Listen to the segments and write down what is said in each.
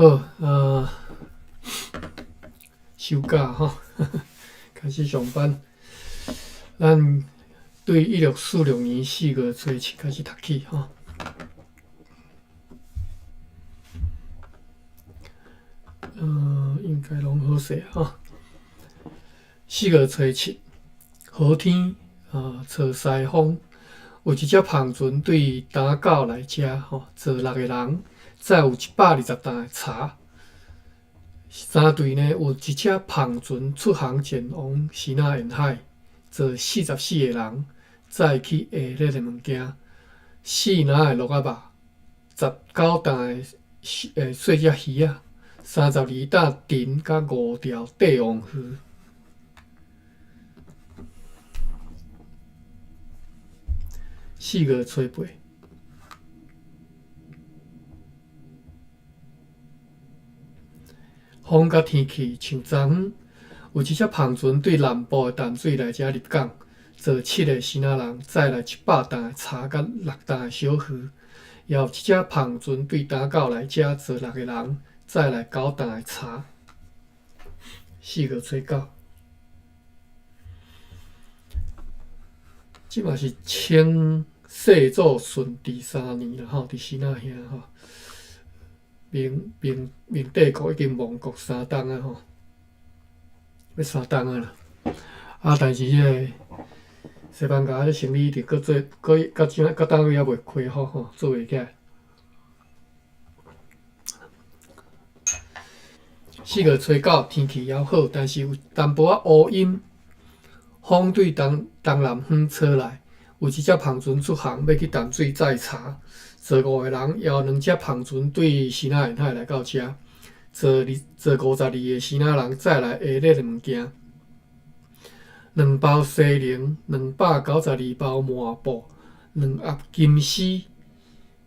好，收假吼，開始上班。咱對1646年4月初七開始讀起吼。應該攏好勢吼。四月初七，好天，吹西風，有一隻帆船對東港來遮吼，坐六個人，載有120擔的柴。三隊呢，有一隻帆船出航前往支那沿海，坐44個人，載去下熱的物件，四籃的鹿仔肉，19擔的細隻魚仔，32擔藤佮五條帝王魚。4月初八。風佮天氣像昨昏，有一隻帆船對南部的淡水來遮入港，坐七个支那人，載來100擔的柴佮6擔的小魚。也有一隻帆船對東港來遮，坐六個人，載來9擔的柴。4月初九，這嘛是清世祖順治三年啦吼，佇支那遐吼。明明明帝國已經亡國三冬啊吼，欲三冬啊啦。啊，但是這个西班牙這生理一直閣做，閣到這到當位猶未恢復吼，做袂起來。4月初九天氣猶好，但是有淡薄仔烏陰，風對東東南方吹來，有一隻帆船出航，欲去淡水載柴。坐五个人，也有兩隻帆船對支那沿海來到遮，坐52个支那人載來下熱的物件，兩包西寧，292包麻布，兩盒金絲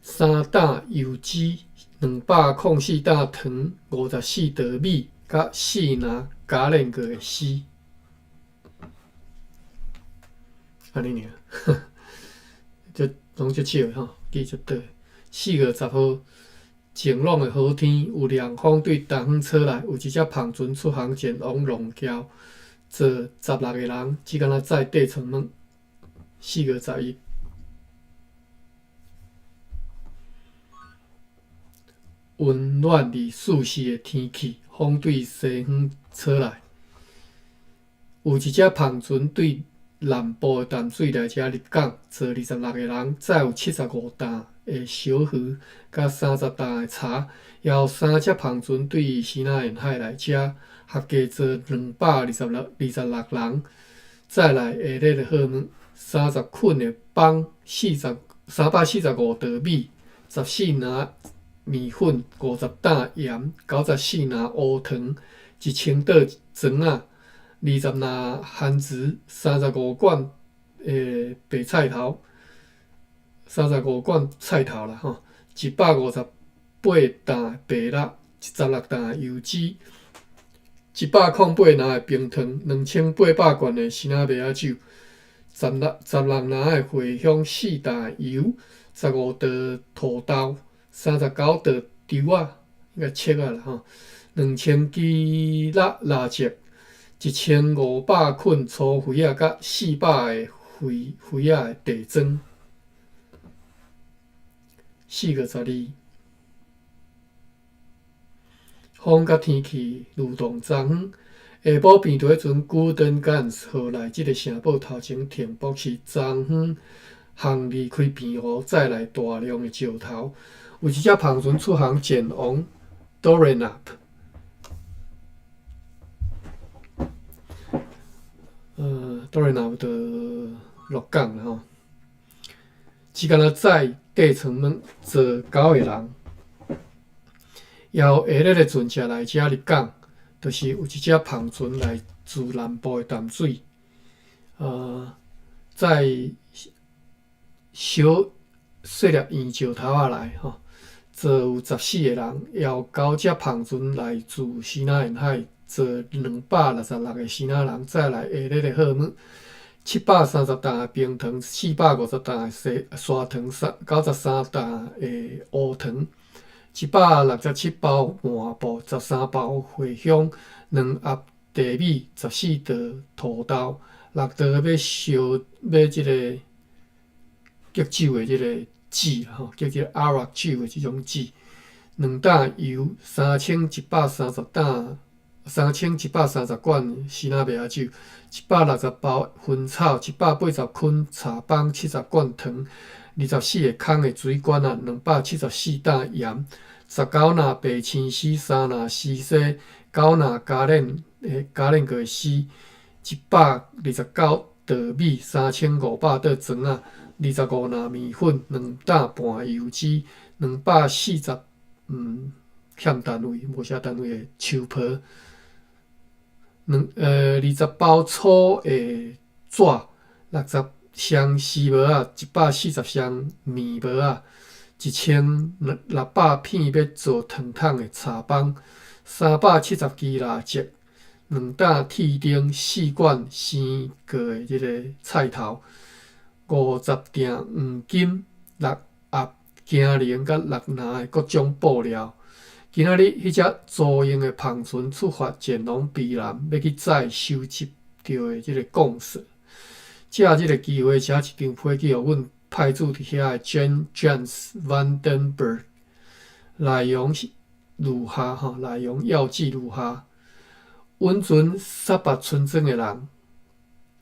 ，3擔油脂，204擔糖，54袋米，佮四籃加煉過的絲。按呢爾，這攏足少的吼。記足短。4月10號，晴朗的好天，有涼風對東方吹來，有一隻帆船出航前往龍橋，坐16个人，只干焦載綴床物。4月11，溫暖而舒適的天氣，風對西方吹來，有一隻帆船對南部的淡水來遮入港，坐26个人，載有75擔的小魚，佮30擔的柴，也有三隻帆船對支那沿海來遮，合計坐226人，載來下熱的貨物，30捆的枋，345袋米，14籃麵粉，50擔鹽，94籃烏糖，1000袋磚仔。20籃番薯，35罐白菜頭，35罐菜頭啦吼，158擔白肉，16擔油脂，108籃的冰糖，2800罐的支那麥仔酒，16籃的茴香，4擔油，15袋土豆，39袋稻仔，應該粟仔啦吼，2000支蠟蠟燭。1500捆粗肥仔，佮400个肥肥仔的地磚。4月12，風佮天氣如同昨昏下晡病佇彼陣，古登干號來這个城堡頭前停泊，是昨昏航離開平湖，載來大量的石頭。有一隻帆船出航前往多瑞納。多瑞納就鹿港啦吼，只干焦載綴床物坐九个人，也有下熱的船隻來遮入港，就是有一隻帆船來自南部的淡水，載小細粒圓石頭仔來吼，坐有14个人，也有九隻帆船來自支那沿海。坐266个支那人，載來下熱的貨物，730擔的冰糖，450擔的砂糖，93擔的烏糖， 167包麻布，13包茴香，2盒茶米，14袋土豆，6袋欲燒欲這个激酒的這个酒吼，叫這个阿拉酒的這種酒，2擔油，3130擔，3130罐西拿麥仔酒，160包薰草，180捆柴枋，70罐糖，24个空的水罐仔，274擔鹽，19籃白青絲，3籃時紗，9籃加捻的加捻過的絲，129袋米，3500袋磚仔，25籃麵粉，2擔半油脂，240欠單位，無寫單位的樹皮，20包粗的紙，60箱絲帽仔，140箱棉帽仔，1600片欲做糖桶的柴枋，370支蠟燭，2擔鐵釘，4罐生過的這个菜頭，50鈿黃金，6盒金鈴佮6籃的各種布料。今仔日彼隻租用的帆船出發前往卑南，欲去載收集著的這个貢稅。藉這个機會，寫一張批去予阮派駐佇遐的 Jan Jans van den Berg，內容是如下吼，內容要記如下：允准薩拔村莊的人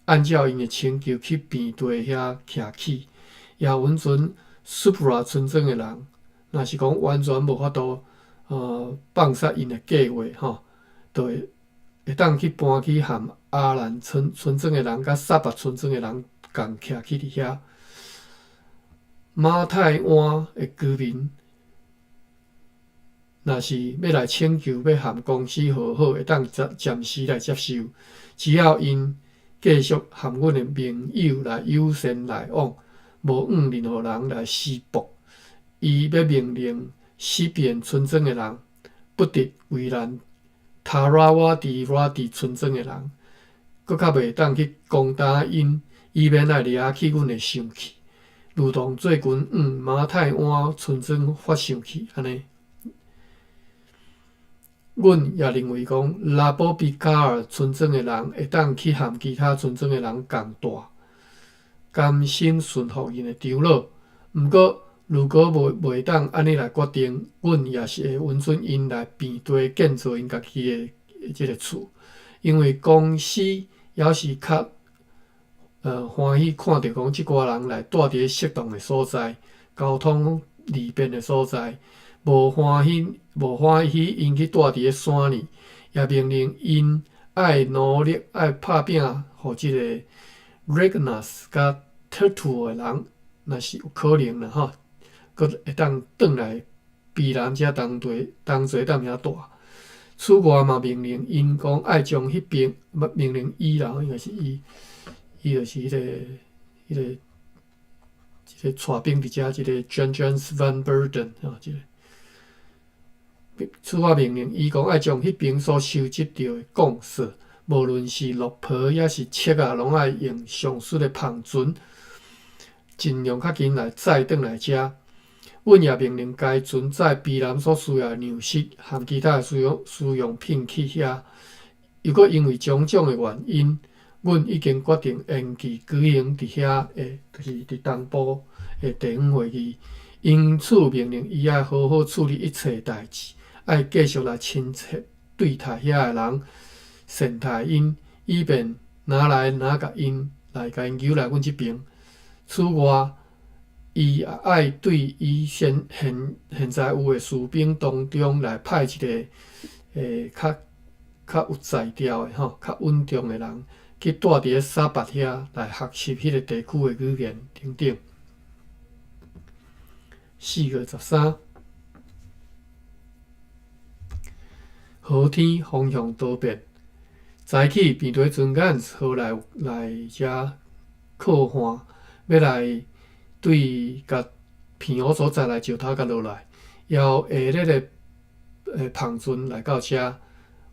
按照𪜶的請求去平地遐徛起，也允准蘇布拉村莊的人，若是講完全無法度放殺𪜶的計劃吼，就會會當去搬去和阿蘭村村莊的人佮薩拔村莊的人仝徛起佇遐。馬太灣的居民若是欲來請求欲和公司和好，會當暫暫時來接受，只要𪜶繼續和阮的盟友來友善來往，無向任何人來施暴。伊欲命令西邊村莊的人，不得為難塔拉瓦迪拉迪村莊的人，閣較袂當去攻打𪜶，以免來惹起阮的生氣，如同最近向馬太灣村莊發生氣按呢。阮也認為講，拉波比卡爾村莊的人會當去和其他村莊的人仝蹛，甘心順服𪜶的長老。毋過，如果袂當按呢來決定，阮也是會允准𪜶來平地建造𪜶家己的這个厝，因為公司猶是較歡喜看著講這寡人來蹛佇咧適當的所在，交通利便的所在，無歡喜𪜶去蹛佇咧山裡，也命令𪜶愛努力愛拍拚，予這个 Regnas 佮 Tertu 的人，若是有可能啦吼，閣會當轉來卑南遮同齊同齊踮遐蹛。此外嘛，命令𪜶講愛將彼邊，命令伊啦，應該是伊，伊就是彼個帶兵佇遮，這个 Jan Jans van Beurden 吼，這个。此外命令伊講愛將彼邊所收集著的貢稅，無論是綠皮抑是粟仔，攏愛用上術的帆船，盡量較緊來載轉來遮。阮也命令該船載卑南所需要的糧食和其他的需用品去遐。又閣因為種種的原因，阮已經決定延期舉行佇遐的，就是佇東部的地方會議。因此命令伊愛好好處理一切代誌，愛繼續來親切對待遐的人，善待𪜶，以便拿來拿共𪜶來共𪜶揪來阮這邊。此外，伊也愛對伊現現現在有的士兵當中來派一個較較有才調的吼，較穩重的人去蹛佇咧沙拔遐來學習彼個地區的語言等等。4月13，雨天風向多變，早起平地船間號來來遮靠岸，欲來對共平湖所在來石頭共落來，猶下日的帆船來到遮，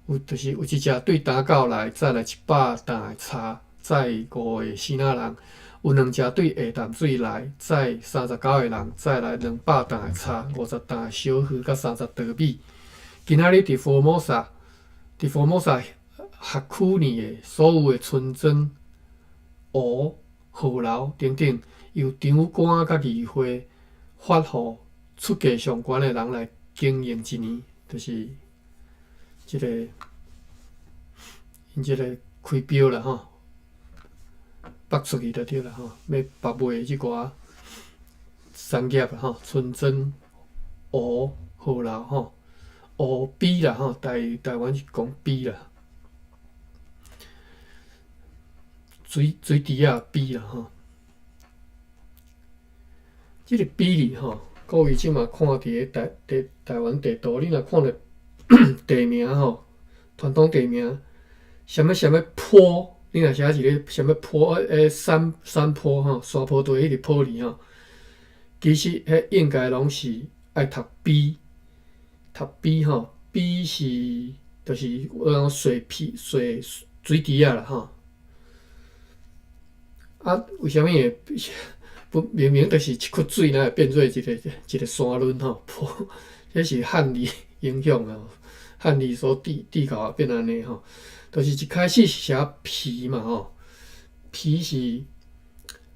有就是有一隻對打狗來載來100擔的柴載五个生仔人，有兩隻對下淡水來，載39個人，載來200擔的柴、50擔的小魚，佮30袋米。今仔日佇福摩薩，佇福摩薩轄區內的所有的村莊、湖、河流等等，由長官佮議會發予出價上懸的人來經營一年，就是這个𪜶這个開標啦吼，縛出去就對啦吼，欲縛賣這寡產業吼，村莊、湖、河流吼，湖陂啦吼，台台灣是講陂啦，水水池仔陂啦吼，這个陂字吼，各位這馬看佇个台台台灣地圖，你若看著地名吼，傳統地名，啥物啥物坡，你若寫一个啥物坡，山山坡吼，山坡地彼個坡字吼，其實彼應該攏是愛讀陂，讀陂吼，陂是就是我講水陂水水池仔啦吼。啊，為啥物會不明明就是一窟水，哪會變做一个一个山崙吼？坡，這是漢字影響啊，漢字所締締到變按呢吼。就是一開始是寫陂嘛吼，陂是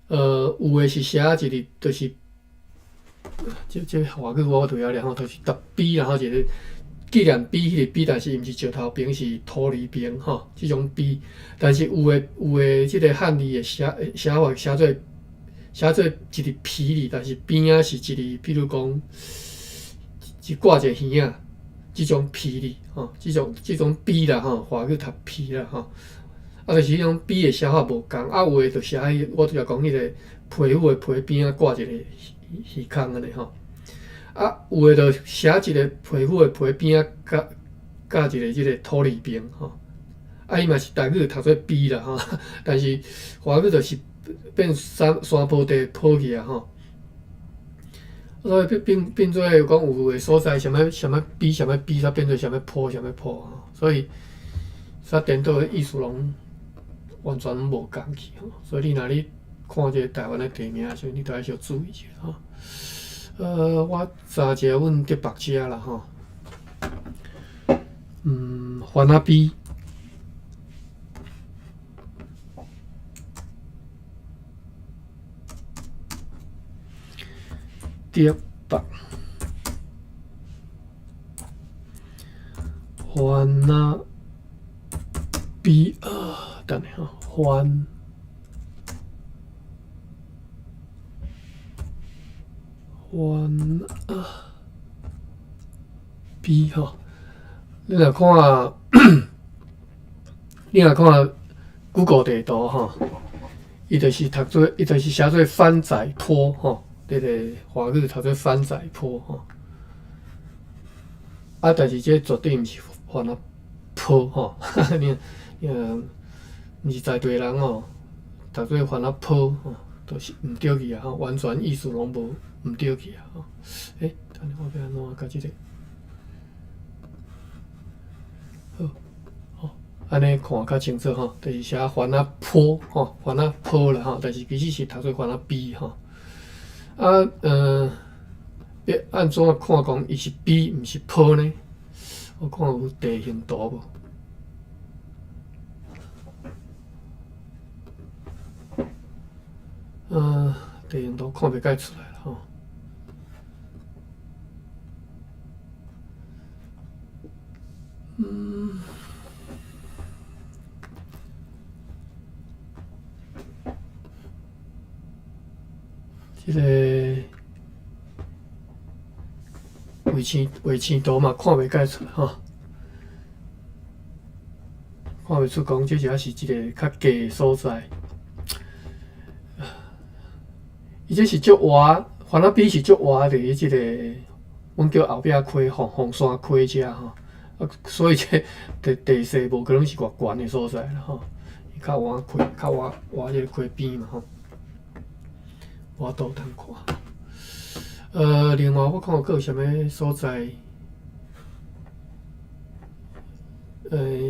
有的是寫一个，就是這這華語我袂曉念吼，就是讀陂，然後一個紀念碑彼個碑，但是毋是石頭爿，是土字爿吼，這種陂。但是有的有的這個漢字的寫寫法寫做寫做一個陂字，但是邊仔是一個，比如講一掛一個魚仔，這種陂字吼，這種這種陂啦吼，華語讀陂啦吼。啊，就是彼種陂的寫法無仝，啊有的就寫彼，我拄才講彼個皮膚的皮邊仔掛一個魚魚空按呢吼。啊，有的就寫一個皮膚的皮邊仔佮佮一個這個土字爿吼。啊，伊嘛是台語讀做陂啦吼，但是華語就是變山山坡地坡去啊吼。所以變變變做講有的所在，啥物啥物陂啥物陂，才變做啥物坡啥物坡吼。所以，煞顛倒的意思攏完全無仝去吼。所以你若你看這個台灣的地名的時陣，你著愛小注意一下吼。我查一下阮竹北遮啦吼。番仔陂。竹北番仔陂啊，等下吼，番番仔陂吼，你若看，你若看 Google 地圖吼，伊就是讀做，伊就是寫做番仔坡吼。這个華語讀做番仔坡吼，啊，但是這絕對毋是番仔坡吼，你你毋是在地人吼，讀做番仔坡吼，都是毋對去啊吼，完全意思攏無毋對去啊吼。欸，等下我欲按怎共這个，好，好，按呢看較清楚吼，就是寫番仔坡吼，番仔坡啦吼，但是其實是讀做番仔陂吼。啊，欲按怎看講伊是陂毋是坡呢？我看有地形圖無？地形圖看袂蓋出來啦吼。這个衛星衛星圖嘛看袂蓋出來吼，看袂出講這遮是一个較低的所在。伊這是足倚，番仔陂是足倚佇這个，阮叫後壁溪鳳鳳山溪遮吼，啊，所以這地地勢無可能是偌懸的所在啦吼，伊較倚溪，較倚倚這个溪邊嘛吼。無法度通看。另外我看閣有啥物所在？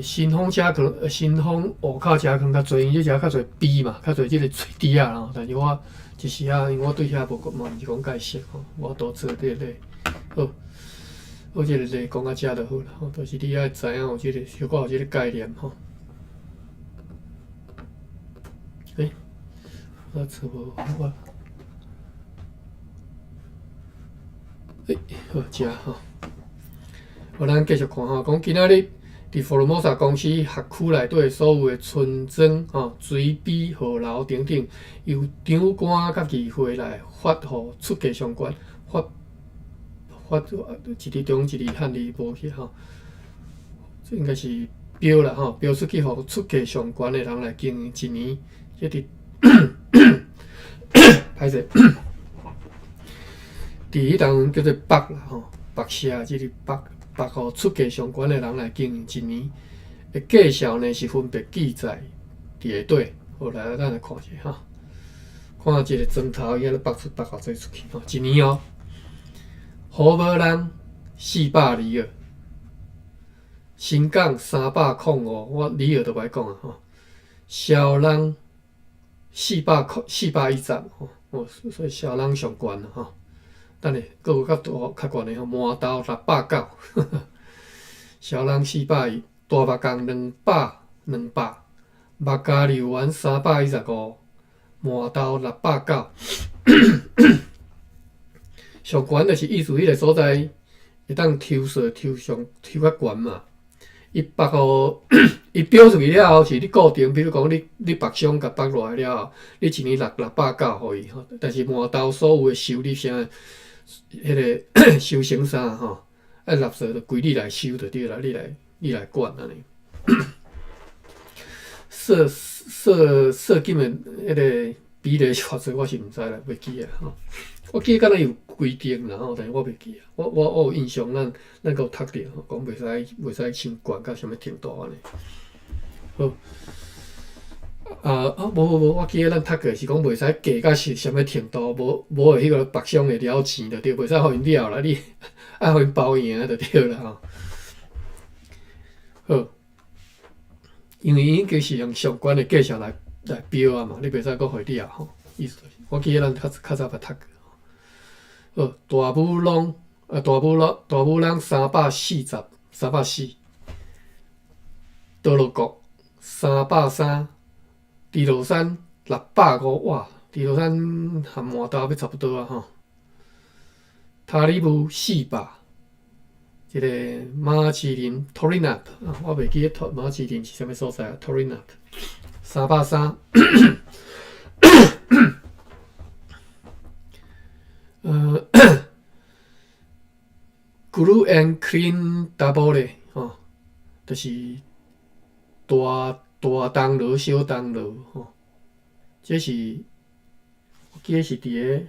新豐遮可能，新豐湖口遮可能較濟，因為這遮較濟鱉嘛，較濟這個水豬仔啦。但是我一時仔，因為我對遐無嘛毋是講介熟吼，我都做這個好，我這個例講到遮就好啦吼，就是你愛知影有這個小可有這個概念吼。欸，我找無我，欸，好，遮吼。好，咱繼續看吼，講今仔日佇福爾摩沙公司轄區內底所有的村莊、吼水埤、河流等等，由長官佮議會來發予出價上懸，發發一字中一字漢字無去吼，這應該是標啦吼，標出去予出價上懸的人來經營一年，這佇歹勢，佇彼當叫做北啦吼，北社這個北。縛予出價上懸的人來經營一年，的介紹呢是分別記載佇下底。好，來，咱來看一下哈，看一个磚頭伊按呢縛出縛偌濟出去吼，一年哦。虎尾人400里爾，新港305，我里爾都袂講啊吼。蕭人400 410吼，哦，所以蕭人上懸吼。等下，閣有較大較懸的吼，饃頭690，蕭人410，大目港200 200，目加柳园315，饃頭690。上懸就是意思，彼个所在會當抽稅抽上抽較懸嘛。伊縛予伊標出去了後，是你固定，比如講你你縛商共縛落來了後，你一年690予伊吼。但是饃頭所有的收入啥，彼个收成啥吼，愛納稅就歸你來收就對啦，你來管按呢。稅稅稅金的彼个比例是偌濟，我是毋知啦，袂記啊吼。我記得敢若有規定啦吼，但是我袂記啊。我有印象咱，咱閣有讀著吼，講袂使傷懸到啥物程度按呢。好，啊啊無無無，我記得咱讀過是講袂使加到是啥物程度，無無會彼個縛商會了錢就對，袂使予𪜶了啦，你愛予𪜶包贏就對啦吼。好，因為𪜶已經是用上懸的價數來標啊嘛，你袂使閣予伊了吼。意思就是，我記得咱較較早捌讀過。好，大武朗啊，大武朗大武朗340，340，多樂國330，豬落山650，哇！豬落山和饃頭欲差不多啊吼。塔里木400，這个馬其林 Torinap 啊，我袂記得托馬其林是啥物所在啊？Torinap 330。Glue and Clean Double 吼，就是大大銅鑼、小銅鑼吼，這是我記得是佇个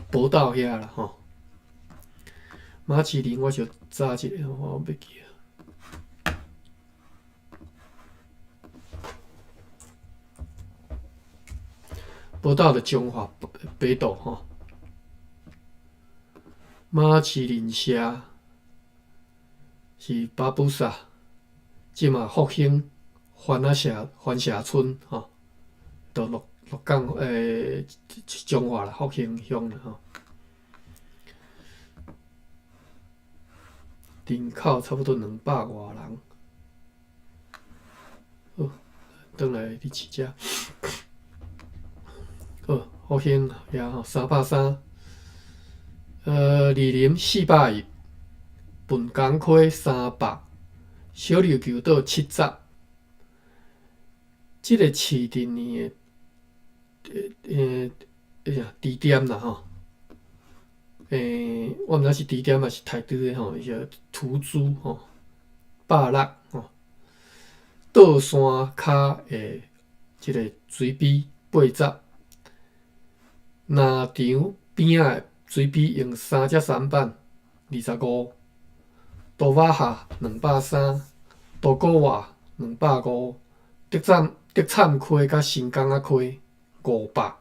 寶島遐啦吼。馬其林我小查一下，我袂記啊。寶島就彰化北斗吼。馬其林社是巴布薩，這馬復興番仔社番社村吼，到鹿鹿港彰化啦，復興鄉啦吼。人口差不多200外人。好，轉來你飼遮。好，復興遐吼，330。二林410，本港溪300，小琉球島70。這个市鎮呢的，啥支店啦吼。我毋知是支店抑是台拄的吼，伊叫土猪吼，160吼。倒山跤的這个水埤80，林場邊仔的水埤用三隻舢板25，多瓦下230，多古瓦250，德惨溪佮新港仔溪500。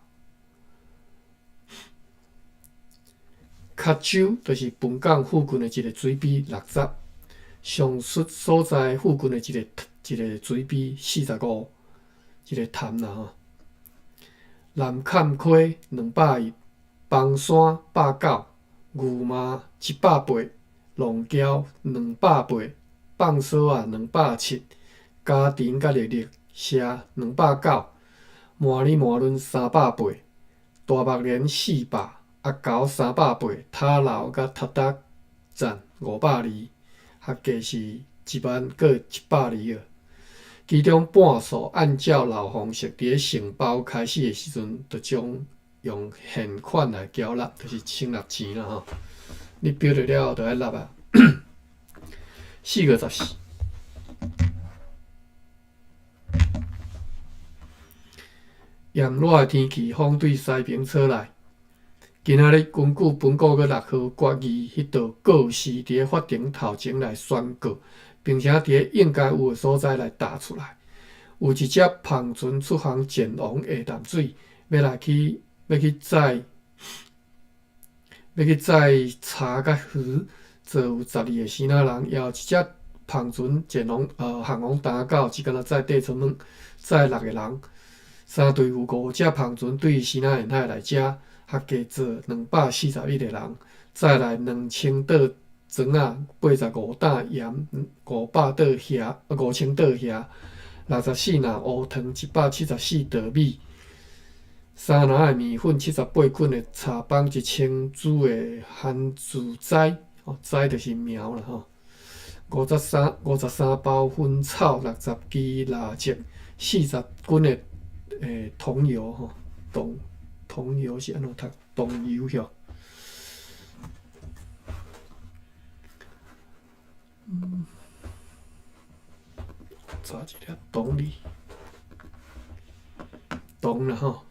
跤洲就是本港附近的一个水埤60，上述所在附近的一个一个水陂45，一个潭啦吼。南崁溪210，枋山109，牛马180，龙桥280，放索仔270，嘉田佮绿绿社209，麻里麻仑380，大目莲400，阿猴380，塔楼佮塔达站520，合计是1万阁120个。其中半数按照老方式，伫咧承包开始的时阵，就将用现款来缴纳，就是先纳钱啦吼。你标著了后，就爱纳啊。4月14，炎热的天气，风对西边吹来。今仔日根据本国阁6号决议，彼道告示伫咧法庭头前来宣告。并且伫咧应该有的所在来踏出来。有一隻帆船出航前往下淡水，欲來去欲去載欲去載柴佮魚，坐有12個支那人。也有一隻帆船前往航往大港，只干焦載綴出物，載6個人。三隊有五隻帆船對支那沿海來遮，合計坐241個人，載來2000桌船仔85擔鹽，500桌蝦，5000桌蝦，64籃烏糖，174袋米，3籃的麵粉，78捆的柴枋，1000株的番薯栽，哦，栽就是苗啦吼。53包薰草，60支蜡烛，40斤的桐油吼，桐桐油是按怎讀？桐油吼。嗯，查一下桐字，桐啦吼，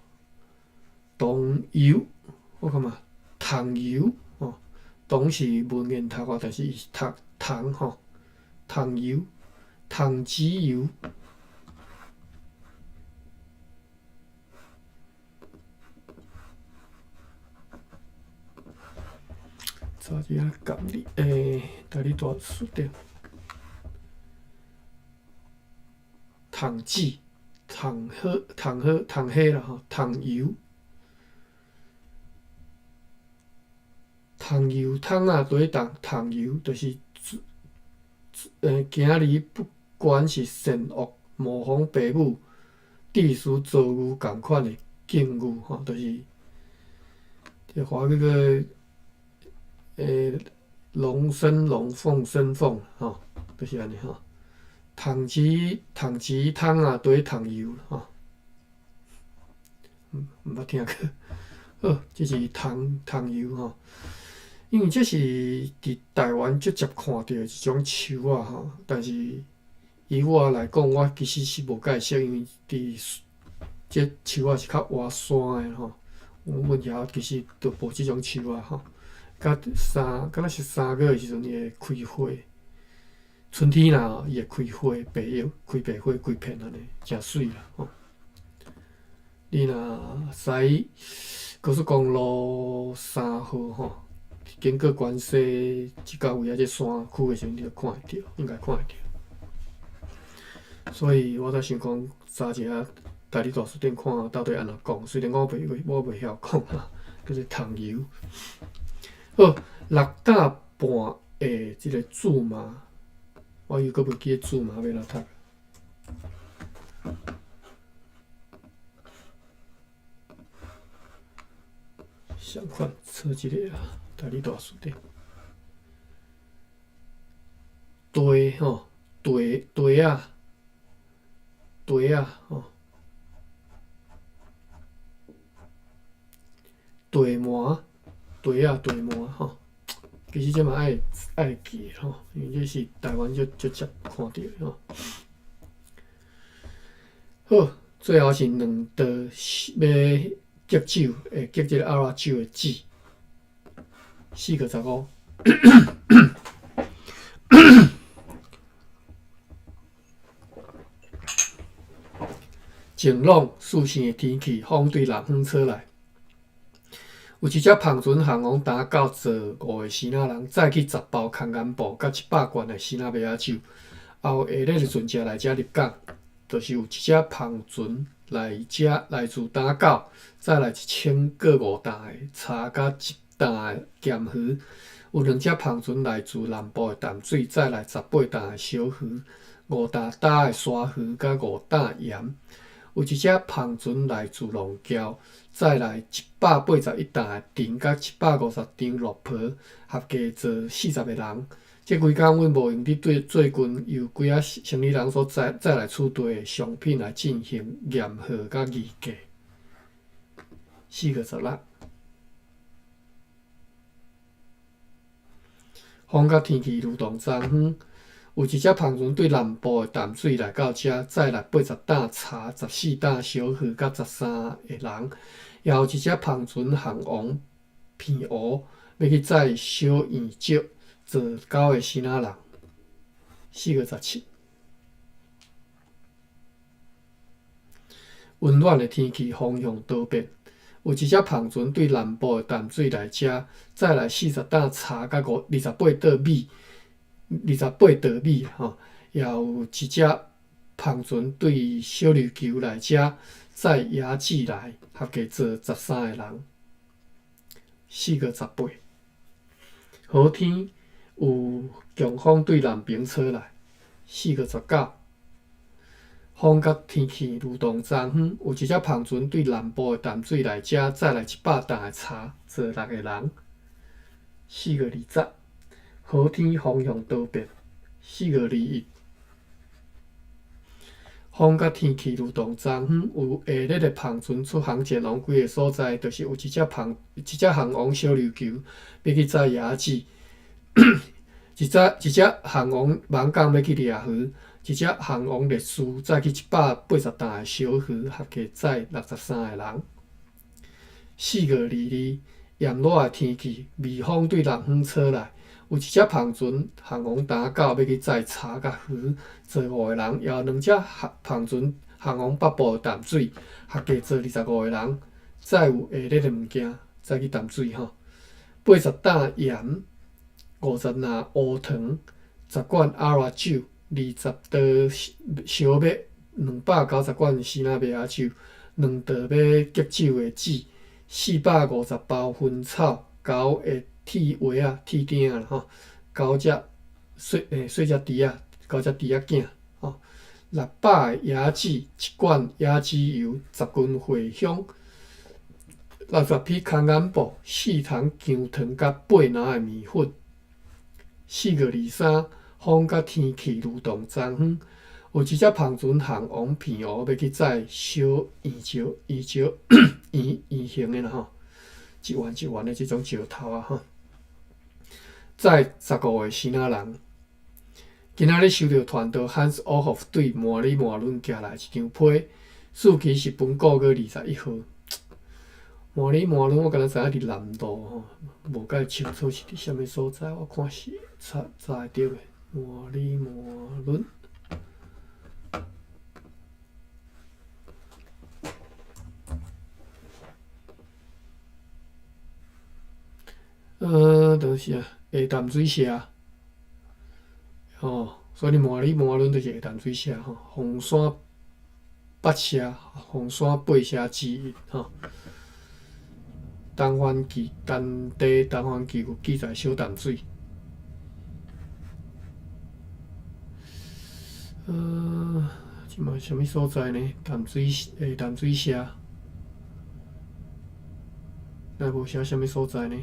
桐油，我看嘛，桐油吼，桐是文言讀法，但是伊是讀桐吼，桐油，桐籽油。查一下港字，台语大辞典。桐籽、桐叶、桐叶、桐叶啦吼，桐油、桐油桶仔，对桐桐油，就是今日不管是善惡、模仿爸母、致使遭遇仝款的境遇吼，就是這華語個。龍生龍，鳳生鳳，吼，就是按呢吼。桐籽桐籽桶仔，對桐油吼，毋捌聽過。好，這是桐桐油吼，因為這是佇台灣足捷看著的一種樹仔吼，但是以我來講，我其實是無介熟，因為佇這樹仔是較倚山的吼，阮遐其實都無這種樹仔吼。佮三，敢若是三月的時陣，伊會開花。春天啦，伊會開花，白葉開白花，規片按呢，誠媠啦吼。你若駛高速公路3號吼，經過關西這到位仔這山區的時陣，你就看會著，應該看會著。所以我才想講，查一下台語大辭典看到底按怎講。雖然我袂我袂曉講啦，叫做桐油。好，6擔半的這個苧麻，我猶閣袂記得苧麻欲按怎讀。相款，找一个啊，台語大辭典。地吼，地地仔，地仔吼，地麻。地仔地麻吼，其實這嘛愛愛記吼，因為這是台灣足足捷看著的吼。好，最後是兩道欲激酒，會激這個阿拉酒的籽，4月15。晴朗舒適的天氣，風對南方吹來。有一隻帆船航往打到坐五个支那人，載去10包空眼布，佮100罐的支那麥仔酒。後下日的船隻來遮入港，就是有一隻帆船來遮來自打狗，載來1005擔的柴佮1擔的鹹魚。有兩隻帆船來自南部的淡水，載來18擔的小魚、5擔焦的沙魚佮5擔鹽。有一隻帆船來自龍橋，載來181擔的藤佮150張落皮，合計坐40個人。這規工阮無閒佇對最近由幾仔生理人所載載來此地的商品來進行驗貨佮議價。4月16，風佮天氣愈動昨昏，有一隻帆船對南部的淡水來到遮，載來80擔柴、14擔小魚佮13個人。也有一隻帆船航往澎湖，欲去載小圓石，坐9個支那人。4月17，溫暖的天氣風向多變，有一隻帆船對南部的淡水來遮，載來40擔柴佮28袋米，28袋米吼。也有一隻帆船對小琉球來遮，載椰子來，合計坐13個人。4月18，好天有強風對南爿吹來。4月19，風佮天氣愈動昨昏，有一隻帆船對南部的淡水來遮，載來100擔的柴，坐6個人。4月20，好天風向多變。4月21，風佮天氣愈動昨昏，有下日的帆船出航前往幾个所在，就是有一隻帆一隻航往小琉球，欲去載椰子；一隻航往艋舺欲去掠魚；一隻航往烈士載去180擔的小魚，合計載63個人。4月22，炎熱的天氣，微風對南方吹來，有一隻帆船航往打狗，欲去載柴佮魚，坐5個人；也有兩隻帆船航往北部的淡水，合計坐25個人，載有下熱的物件，載去淡水吼。80擔鹽，50籃烏糖，10罐阿拉酒，20袋燒麥，290罐支那麥仔酒，2袋欲激酒的籽，450包薰草，9个鐵鞋仔、鐵釘仔吼，9隻細細隻豬仔，9隻豬仔囝吼，600個椰子，1罐椰子油，10斤茴香，60匹空眼布，4桶薑糖佮8籃的麵粉。4月23，風佮天氣愈動昨昏，有一隻帆船航往澎湖，欲去載小圓石、圓石圓圓形的啦吼，一圓一圓的這種石頭啊吼，載15個支那人。今仔日收著傳道 Hans Ohoff 對麻里麻崙寄來一張批，日期是本個月21號。麻里麻崙我敢若知影佇南路吼，無介清楚是佇啥物所在，我看是查查會著的。麻里麻崙，就是啊，下淡水社，吼，所以麻里麻崙就是下淡水社吼，鳳山八社、鳳山八社之一吼。東番記、當地東番記有記載小淡水。這嘛啥物所在呢？淡水下淡水社，那無寫啥物所在呢？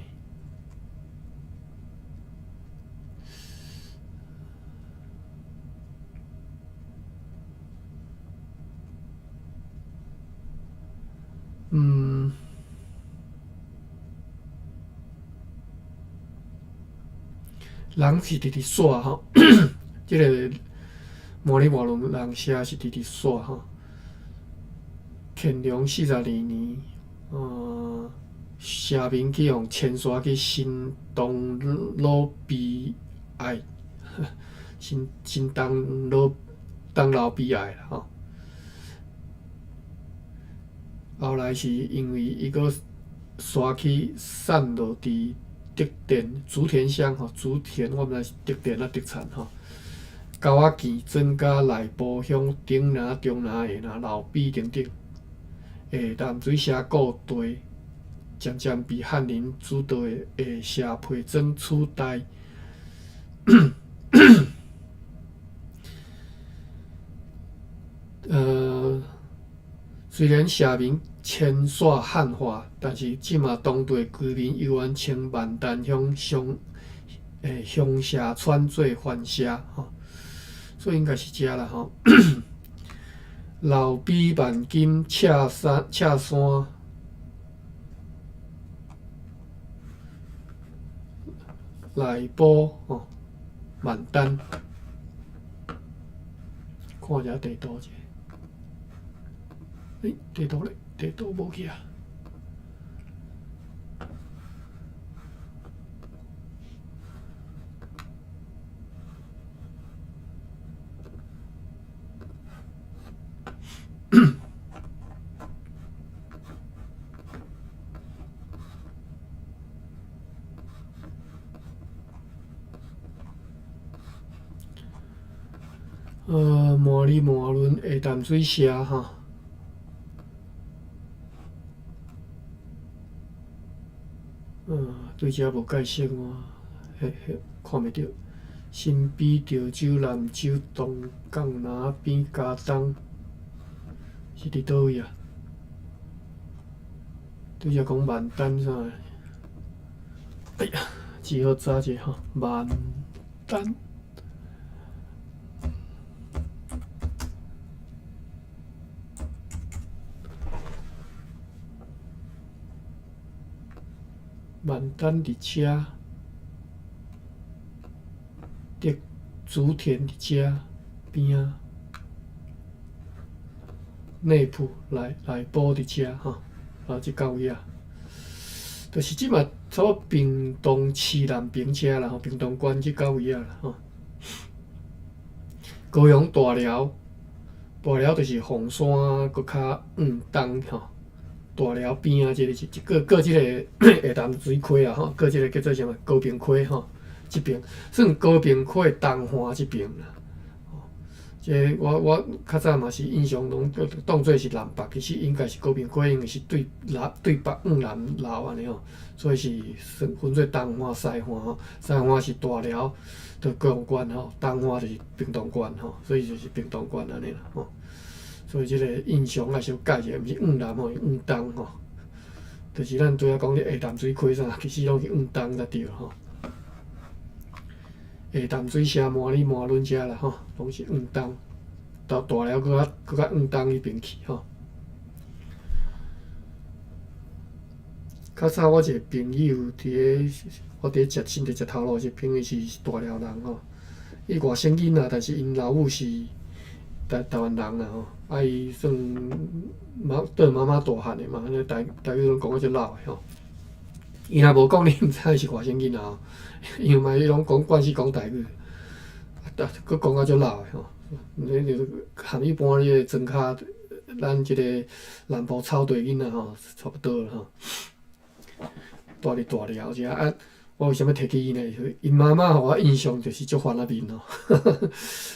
人是佇佇煞吼，這个麻里麻崙人社是佇佇煞吼。乾隆42年，社民去予遷徙去新東魯比愛，新新東魯東老比愛啦吼。後來是因為伊閣徙去散落佇竹田竹田鄉吼，竹田我毋知是竹田抑竹田吼。高仔墘庄甲內埔鄉頂林、中林、下林、老陂等等，下淡水社故地漸漸被漢人主導的下社皮莊取代。雖然社名遷徙漢化，但是這馬當地居民猶原稱萬丹鄉鄉鄉社村做番社吼，所以應該是遮啦吼。老陂萬金赤山赤山內埔吼萬丹，看一下地圖者。欸，地圖咧？地圖無去啊！麻里麻崙下淡水社吼。對遮無解釋哦，彼彼看袂著。新埤、潮州、南州、東港、南邊、嘉東，是佇佗位啊？拄才講萬丹啥？哎呀，只好查者吼，萬丹。萬丹佇遮，竹竹田佇遮邊仔，內埔內內埔佇遮吼，啊，這到位啊，就是這馬差不多屏東市南平遮啦吼，屏東縣這到位啊啦吼。高雄大寮，大寮就是鳳山閣較往東吼。大寮邊仔這个是過過這个下淡水溪啊吼，過這个叫做啥物高屏溪吼，這邊算高屏溪東岸這邊啦。這我較早嘛是印象攏當做是南北，其實應該是高屏溪，因為是對南對北往南流按呢吼，所以是算分做東岸西岸吼。西岸是大寮，就高雄縣吼，東岸就是屏東縣吼，所以就是屏東縣按呢啦吼。所以這個印象愛小改者，毋是往南吼，往東吼，就是咱拄仔講的下淡水溪啥，其實攏是往東才對吼。下淡水社麻里麻崙遮啦吼，攏是往東，到大寮閣較閣較往東彼邊去吼。較早我一個朋友佇咧，我佇咧食新竹食頭路，一個朋友是大寮人吼，伊外省囡仔，但是𪜶老母是台台灣人啦吼，啊伊算媽對媽媽大漢的嘛，按呢台台語攏講甲足老的吼。伊若無講，你毋知伊是外省囡仔吼，因為嘛伊攏講慣勢講台語，啊，閣講甲足老的吼。你就含一般彼個莊跤，咱這個南部草地囡仔吼，差不多吼。住佇大寮遮啊，我為啥物提起伊呢？𪜶媽媽予我印象就是足番仔面吼，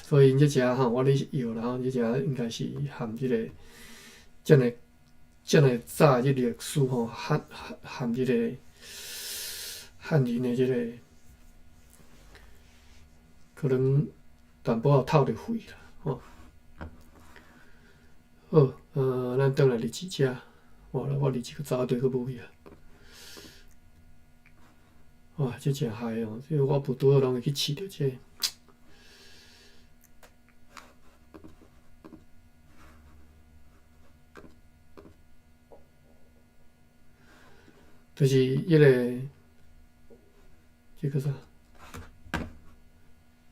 所以𪜶這遮吼，我咧搖啦吼，這遮應該是含這個遮爾遮爾早的這歷史吼，含含這個漢人的這個可能淡薄仔透著血啦吼。好，咱轉來日誌遮，我日誌閣走對閣無去啊。哇，這誠害哦！這個我無拄好攏會去試著這個。就是彼個，這個啥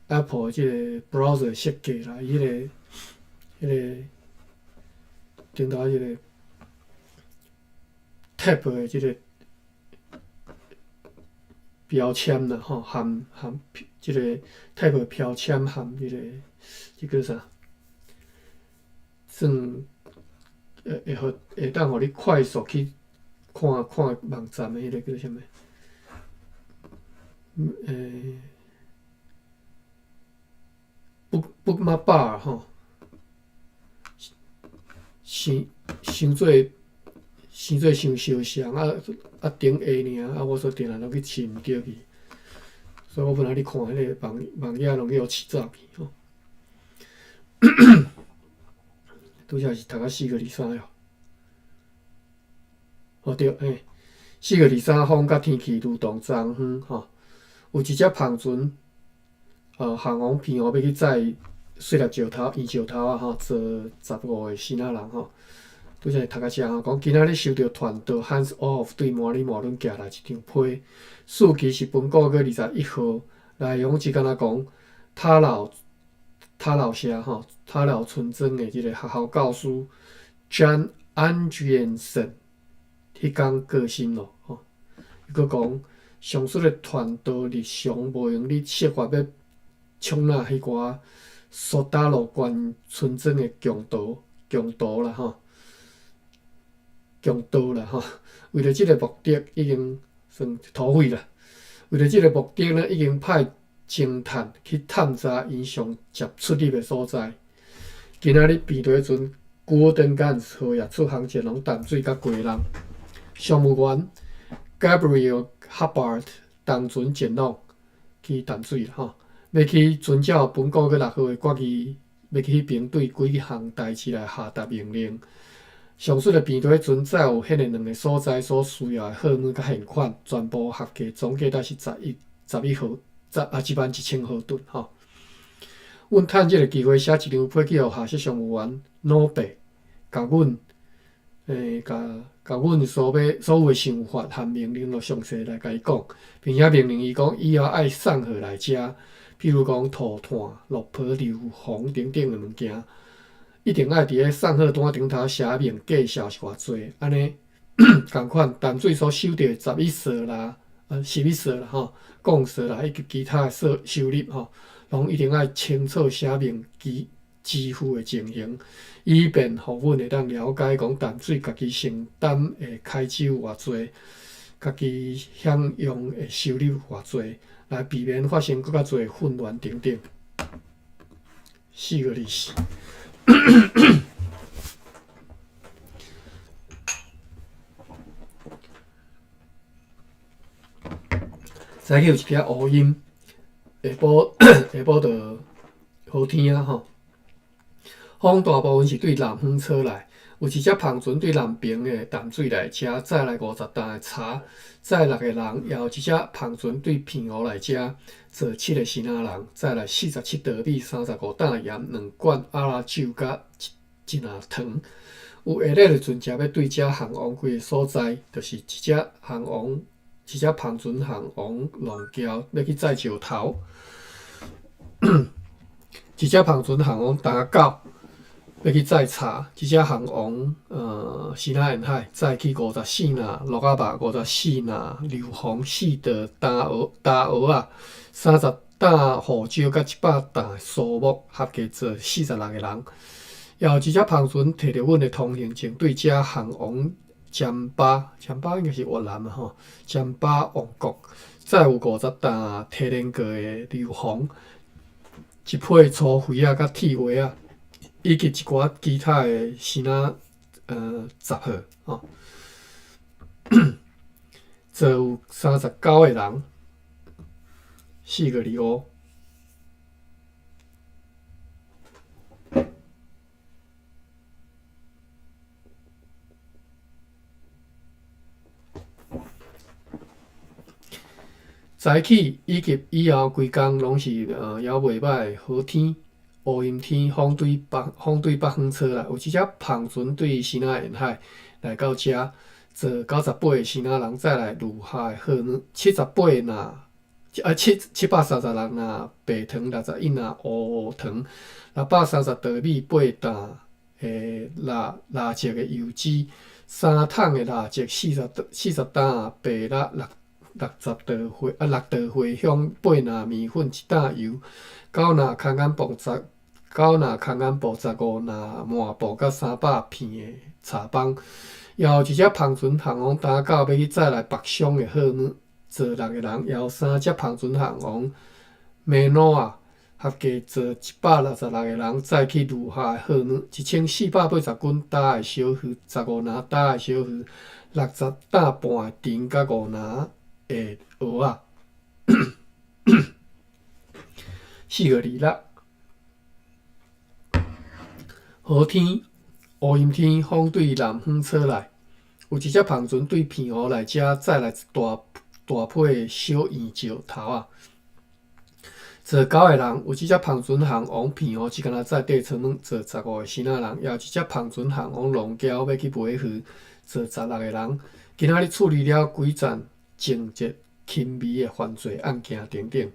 ？Apple 這個 browser 設計啦，伊彼個、彼個頂頭這個 tab 的這個標籤啦，吼，含含這個 tab 標籤含這個這個啥？算會會予會當予你快速去看看網站的彼个叫啥物？Book Bookmap 吼，傷傷做傷做傷相像啊啊頂下爾，啊我所定定攏去飼毋著去，所以我本來咧看彼个網網頁攏去予飼走去吼。拄才是讀到4月23號。哦對，嘿，4月23風佮天氣如同昨昏吼，有一隻帆船，航王澎湖欲去載細粒石頭、圓石頭仔吼，載15個支那人吼。拄才讀到遮吼，講今仔日收著傳導 Hans Olaf 對馬里馬倫寄來一張批，數期是本個月21號，內容只敢若講塔老塔老社吼，塔老村莊的這个學校教師 John Andresen 彼工過身咯吼。伊閣講，上述的傳導日常無閒咧設法欲搶掠彼寡蘇打洛縣村莊的強盜強盜啦吼，強盜啦吼。為著這个目的，已經算土匪啦。為著這个目的呢，已經派偵探去探查𪜶上捷出入的所在。今仔日病隊彼陣，古登干號也出航前往淡水佮基隆。商務員 Gabriel Hubbard 同船前往去淡水吼，欲去遵照本個月6號的決議，欲去彼邊對幾項代誌來下達命令。上述的病隊彼陣載有彼个兩个所在所需要的貨物佮現款，全部合計總計才是11號十啊11,000毫噸吼。阮趁這个機會寫一張批去予下屬商務員老伯，共阮共共阮所欲所有的想法和命令，攏詳細來共伊講，並且命令伊講以後愛送貨來遮，譬如講塗炭、落皮、硫磺等等的物件，一定愛佇咧送貨單頂頭寫明介紹是偌濟，按呢仝款淡水所收著的11索啦、11索啦吼、降索啦以及其他的收收入吼，攏一定愛清楚寫明支支付的情形，以便予阮會當了解講淡水家己承擔的開支有偌濟，家己享用的收入有偌濟，來避免發生閣較濟混亂等等。4月24。早起有一寡烏陰，下晡下晡就好天啊吼。風大部分是對南方吹來，有一隻帆船對南爿的淡水來遮載來50擔的柴，載六個人；也有一隻帆船對澎湖來遮載七个支那人，載來47袋米、35擔鹽、兩罐阿拉酒佮一一籃糖。有下列的船隻欲對遮航往幾个所在，就是一隻航王，一隻帆船航往龍橋欲去載石頭，一隻帆船航往大港欲去載柴，一隻航往支那沿海載去54籃鹿仔肉、54籃硫磺、4袋焦蚵、焦蚵仔、30擔胡椒佮100擔蘇木，合計載46個人。也有一隻帆船提著阮的通行證，對遮航往暹巴，暹巴應該是越南啊吼，暹巴王國，載有50擔提煉過的硫磺，一批粗肥仔佮鐵鞋仔，以及一寡其他的支那雜貨吼，載有39個人，4月25。早起以及以後規工攏是猶袂䆀好天，烏陰天，風對北方吹來，有一隻帆船對支那沿海來到遮，載98個支那人載來留下的貨物，78籃啊七736籃白糖，61籃烏糖，630袋米，8擔的蠟蠟燭的油脂，3桶的蠟燭，40擔白蠟六。60袋茴啊，6袋茴香，8籃麵粉，1擔油，9籃空眼布十，9籃空眼布，15籃麻布，佮300片的柴枋。也有一隻帆船航往打到欲去載來北上的貨物，載六个人，也有三隻帆船航往梅諾亞，合計載166個人載去呂下的貨物，1480斤焦的小魚，15籃焦的小魚，60擔半的甜佮5籃的蚵仔。4月26，雨天、烏陰天，風對南方吹來，有一隻帆船對澎湖來遮載來一大大批的小圓石頭仔。坐九个人，有一隻帆船航往澎湖，只干焦載硩床物，坐15個支那人，也有一隻帆船航往龍嶠欲去賣魚，坐16個人。今仔日處理了幾棧情節輕微的犯罪案件等等。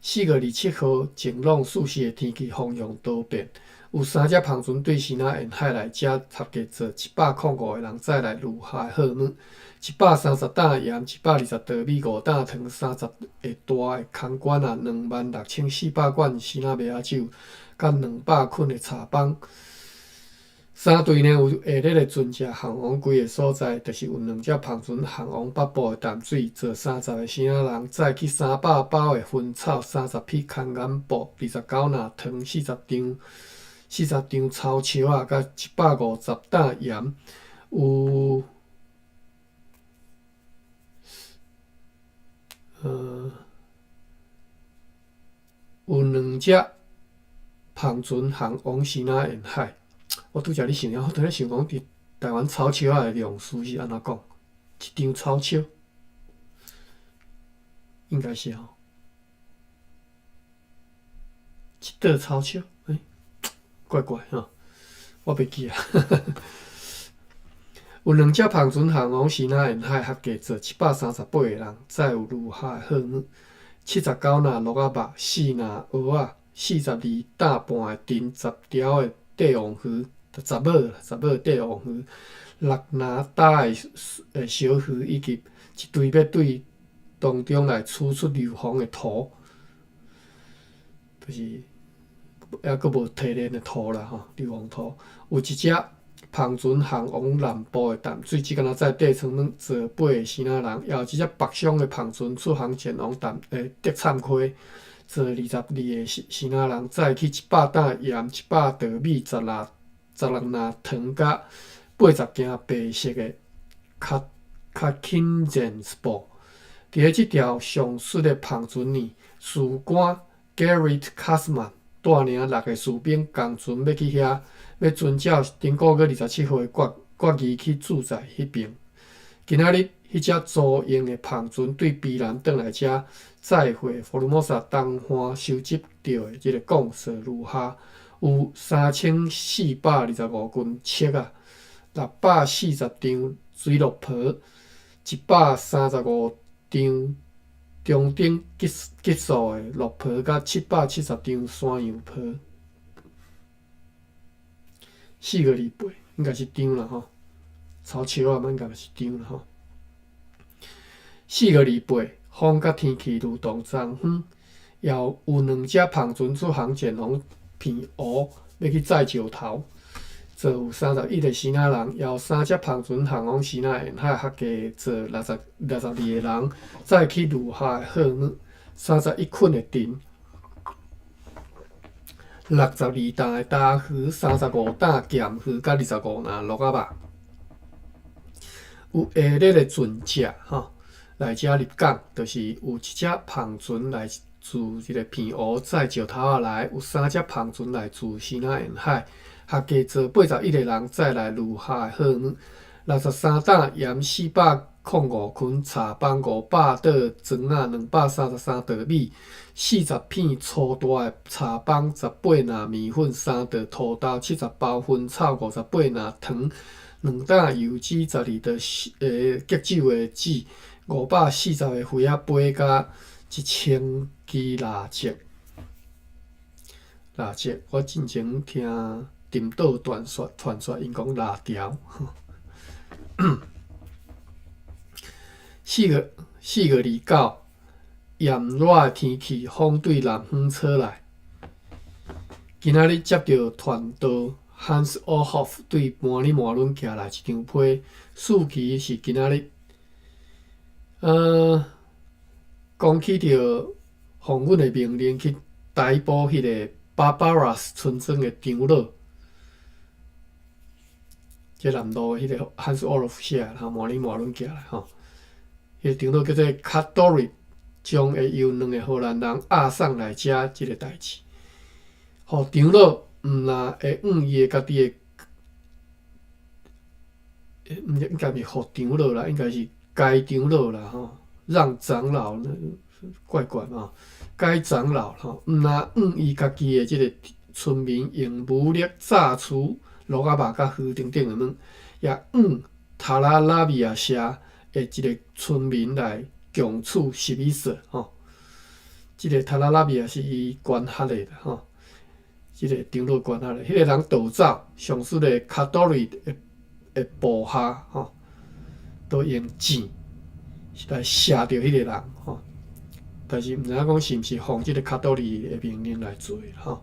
4月27號，晴朗舒適的天氣，風向多變，有三隻帆船對支那沿海來遮，合計坐105個人載來呂下的貨物，130擔鹽，120袋米，5擔糖，30个大的空罐仔，26,400罐支那麥仔酒，佮200捆的柴枋。三隊呢有下列的船隻航往幾个所在，就是有兩隻帆船航往北部的淡水，坐30個支那人，載去300包的薰草，30匹空眼布，29籃糖，40張草笑仔，佮150擔鹽。有兩隻帆船航往支那沿海。我拄才咧想，我拄咧想講，佇台灣草笑仔的量詞是按怎講？一張草笑，應該是吼，一桌草笑，欸，怪怪吼，我袂記啊。有兩隻帆船航往支那沿海，合計坐738個人，載有呂下的貨物，79籃鹿仔肉，4籃蚵仔，42擔半的甜，10條的帝王魚。10尾帝王魚，6籃焦的小魚，以及一堆欲對當中來取出硫磺的土，就是猶閣無提煉的土啦吼，硫磺土。有一隻帆船航往南部的淡水，只干焦載硩床物坐8個支那人，也有一隻北上的帆船出航前往德桹溪，坐22個支那人，載去100擔鹽、100袋米、16籃糖佮80件白色的卡肯仁布。佇咧這條上述的帆船呢，士官 Gerrit Kasman 帶領六個士兵仝船欲去遐，欲遵照頂個月27號的決議去駐在彼爿。今仔日，彼隻租用的帆船對宜蘭轉來遮，載貨福爾摩沙東岸收集著的這个降雪呂下，有3425斤粟仔，640張水鹿皮，135張中等級數的鹿皮，佮770張山羊皮。4月28，應該是張啦吼，草笑仔應該是張啦吼。4月28，風佮天氣如同昨昏，也有兩隻帆船出航前往澎湖，欲去載石頭，坐有31個支那人，也有三隻帆船航往支那沿海，合計坐62個人，載去呂下的貨物，31捆的甜，62擔的焦魚，35擔鹹魚，佮25籃鹿仔肉。有下列的船隻吼來遮入港，就是有一隻帆船來自這个澎湖載石頭仔來，有三隻帆船來自支那沿海，合計坐81個人載來呂下的貨物，63擔鹽，405捆柴枋，500桌磚仔，233袋米，40片粗大的柴枋，18籃麵粉，3袋土豆，70包薰草，58籃糖，2擔油脂，12袋激酒的紙，540个魚仔杯，佮1000支蠟燭。蠟燭，我進前聽沉島傳說，傳說𪜶講蠟條。4月29，炎熱的天氣，風對南方吹來。今仔日接著傳導 Hans Olhoff 對摩里馬倫寄來一張批，事期是今仔日。講起著奉阮的命令去逮捕彼个芭芭拉斯村莊的長老，這南路彼個 Hans Olhoff 寫的吼，摩里馬倫寄來吼，彼个長老叫做卡多瑞，將會由兩个荷蘭人押送來遮這个代誌。予長老毋若會按伊的家己的，毋應該毋是予長老啦，應該是該長老啦吼，讓長老怪怪吼，該長老吼，毋若按伊家己的這个村民用武力榨取蘆仔肉佮魚等等的物，也按塔拉拉米亞社的一个村民來強取史密斯吼，這个塔拉拉米亞是伊管轄的吼。這个長老管轄的，彼个人逃走，上述的卡多瑞的部下吼，都用箭來射著彼个人吼，但是毋知影講是毋是奉這个卡多瑞的命令來做吼，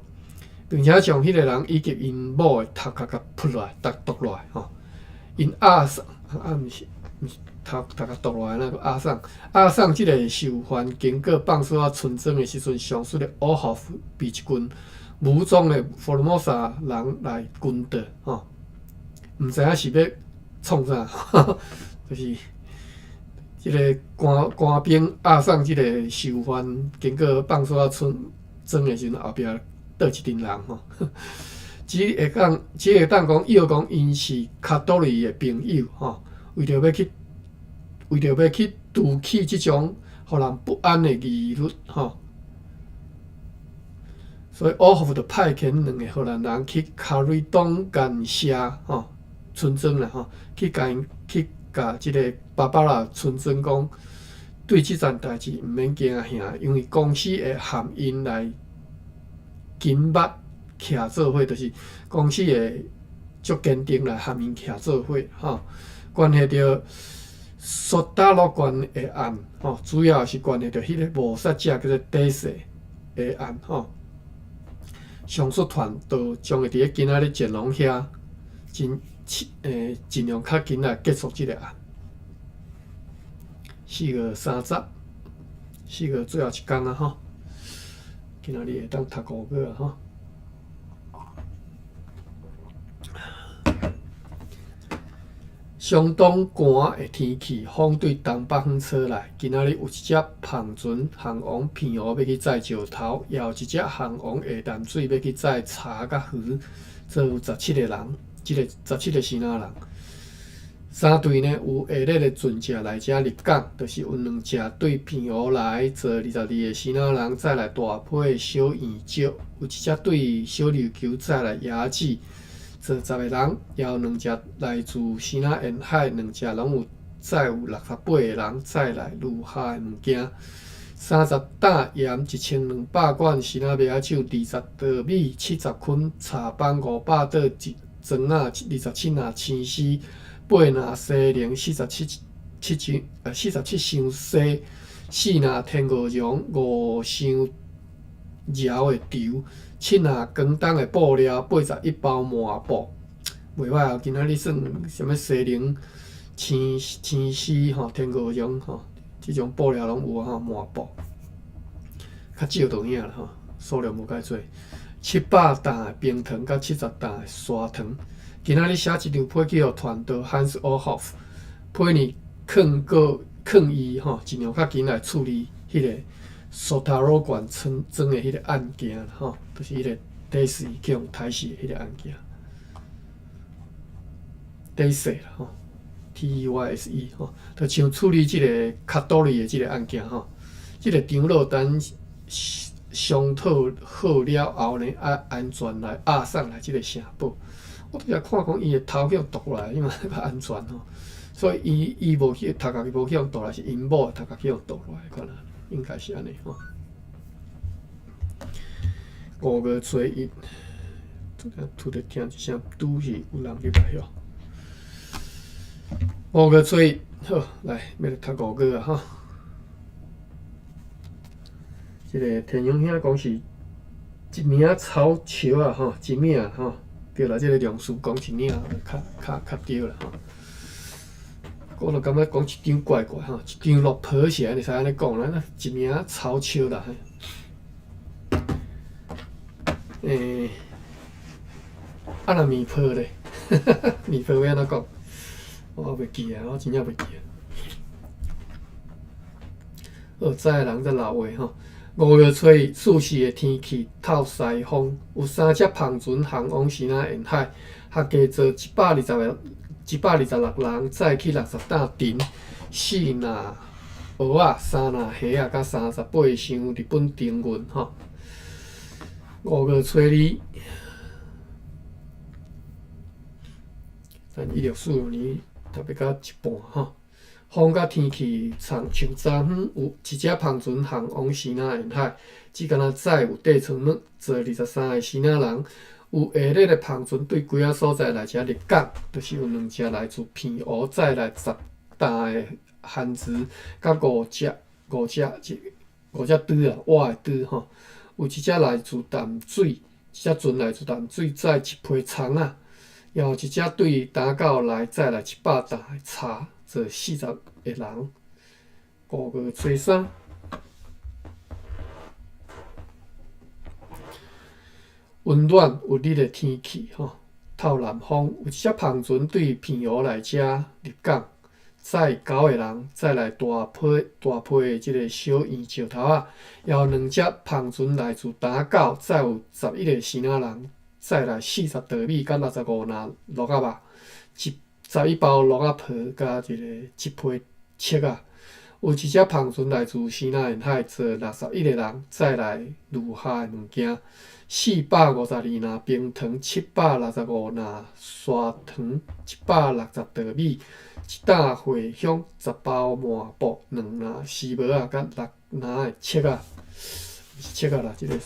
並且將彼个人以及𪜶某的頭殼共噗落來，剁落來吼，𪜶押送啊，毋是毋是頭殼剁落來，那個押送押送這个囚犯經過放肆仔村莊的時陣，上述的奧霍夫被一群武裝的福爾摩沙人來軍隊吼，毋知影是欲創啥，就是這个官兵押送這个囚犯經過放肆仔村莊的時陣，後壁倒一陣人吼，只會當講，伊講𪜶是卡多瑞的朋友吼，為著欲去除去這種予人不安的疑慮吼。所以奧霍夫就派遣兩个荷蘭人去卡瑞東干社吼村莊啦吼，去共這个芭芭拉村莊講，對這件代誌毋免驚嚇，因為公司會含𪜶來緊密徛做伙，就是公司會足堅定來含𪜶徛做伙吼。關係著蘇打洛縣的案吼，主要是關係著彼个謀殺者叫做底細的案吼。上述團就將會佇咧今仔日前往遐，盡量較緊來結束這个案。4月30，4月最後一工啊吼，今仔日會當讀五個啊吼。相當寒的天氣，風對東北方吹來。今仔日有一隻帆船項王片湖欲去載石頭，也有一隻項王下淡水欲去載柴佮魚，總有十七个人，這个十七个支那人。三隊呢有下列的船隻來遮入港，就是有兩隻對澎湖來坐22个支那人，載來大批的小圓石；有一隻對小琉球載來椰子，坐10个人，也有兩隻來自支那沿海，兩隻攏有載有68個人，載來餘下的物件。30擔鹽，1200罐支那麥仔酒，20袋米，70捆柴枋，500袋一磚仔，27籃青絲，8籃西寧，四十七七箱47箱紗，4籃天鵝絨，5箱饒的绸，7籃廣東的布料，81包麻布，袂歹哦。今仔日算啥物西寧、青絲吼、天鵝絨吼，這種布料攏有吼，麻布較少就有影啦吼，數量無介濟。700擔的冰糖佮70擔的砂糖。今仔日寫一張批去予團長 Hans Olhoff，批呢勸告勸伊吼，盡量較緊來處理彼个蘇塔羅縣村莊的彼个案件吼，就是彼个底死去予刣死的彼个案件。底死啦吼，Teyse 吼，就像處理這个卡多瑞的這个案件吼，這个長老等商討好了後呢，愛安全來押送來這个城堡。我拄才看講伊的頭去予剁落來，因為較安全吼，所以伊無去頭殼無去予剁來，是𪜶某的頭殼去予剁落來，可能應該是按呢吼。5月初1，拄著聽一聲，拄是有人入來吼。5月初1，好，來，欲來讀五月啊吼。這个田勇兄講是一領草笑仔吼，一領吼。對啦，這个量詞講一領較較較對啦吼。我就感覺講一張怪怪吼，一張落婆是會使按呢講啦，一名嘲笑啦。欸，啊若麵婆咧，麵婆欲按怎講？我袂記啊，我真正袂記啊。好，知的人再留話吼。五月初二四時的天氣透西風，有三隻帆船航往西南沿海，合計坐120個、126人，載去60擔藤、四籃蚵仔、三籃蝦仔，佮38箱日本燈運吼。五月初二，咱1646年特別到一半吼。風佮天氣像昨昏有一隻帆船航往西南沿海，只干焦載有底床物，坐23個支那人。有下日的帆船對幾仔所在來遮入港，就是有兩隻來自澎湖載來10擔的番薯，佮五隻五隻五隻豬啊，活的豬吼。有一隻來自淡水，一隻船來自淡水載一批蔥仔，也有一隻對打狗來載來100擔的茶。坐40個人，五月初三，溫暖有日的天氣，吼，透南風，有一隻帆船對澎湖來遮入港，載九個人，載來大批大批的這个小圓石頭仔，也有兩隻帆船來自打狗，載有11個支那人，載來40袋米佮65籃鹿仔肉，一11包鹿仔皮，佮一个一批粟仔。有一隻帆船來自西南沿海，坐61個人，載來如下的物件：452籃冰糖，765籃砂糖，160袋米，一擔茴香，10包麻布，2籃絲襪仔，佮6籃的粟仔，毋是粟仔啦，這个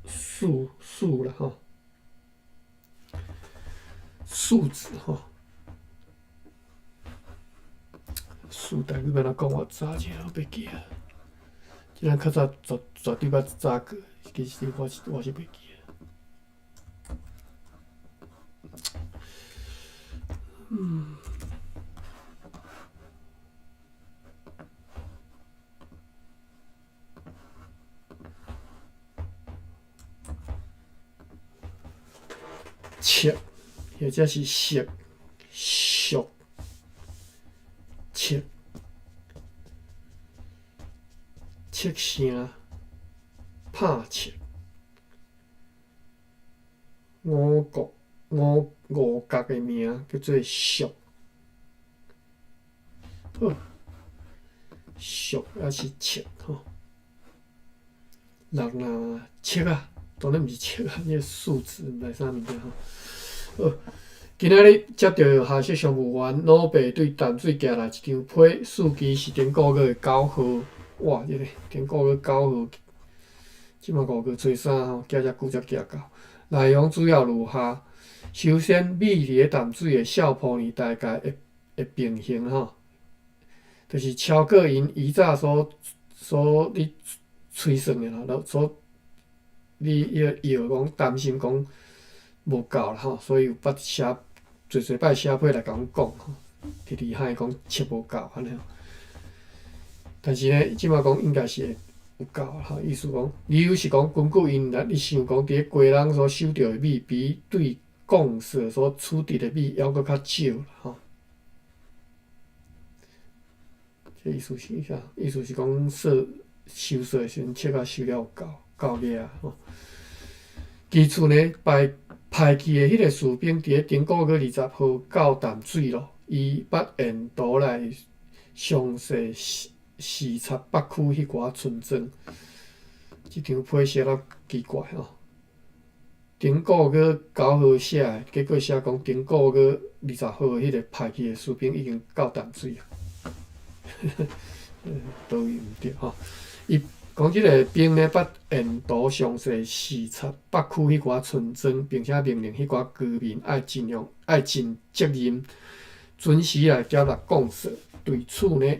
粟粟啦吼，粟子吼。粟台語欲按怎講？我查一下，我袂記啊。這咱較早絕絕對捌查過，其實我是我是袂記啊。嗯。粟，或者是粟、粟、粟、粟声、拍粟、五穀、五五穀的名叫做粟。好，粟抑是粟吼？六籃粟仔，當然毋是粟仔，那个數字毋知啥物件吼。好，今仔日接著下雪商務員老爸對淡水寄來一張批，數期是頂個月的9號。哇，這个頂個月9號，這馬五月初三吼，寄遮久才寄到。內容主要如下：首先，米佇咧淡水的數鋪呢，大概會會變形吼，就是超過𪜶以早所所咧推算的啦，所你彼个藥講擔心講無夠啦吼，所以有捌寫濟濟擺寫批來共阮講吼，佇厲害講粟無夠按呢。但是呢，這馬講應該是會有夠吼，意思講，理由是講根據𪜶來咧想講，佇咧基隆所收著的米，比對公社所取得的米猶閣較少吼。這意思是啥？意思是講說收稅的時陣，粟仔收了有夠夠額啊吼。其次呢，派派去的彼个士兵佇咧頂個月20號到淡水咯，伊捌沿途來詳細視視察北區彼寡村莊。這張批寫了奇怪吼。頂個月9號寫的，結果寫講頂個月20號彼个派去的士兵已經到淡水啊。佗位毋對吼。伊講這个兵呢，捌沿途詳細視察北區彼寡村莊，並且命令彼寡居民愛盡量愛盡責任，準時來繳納貢稅。對此呢，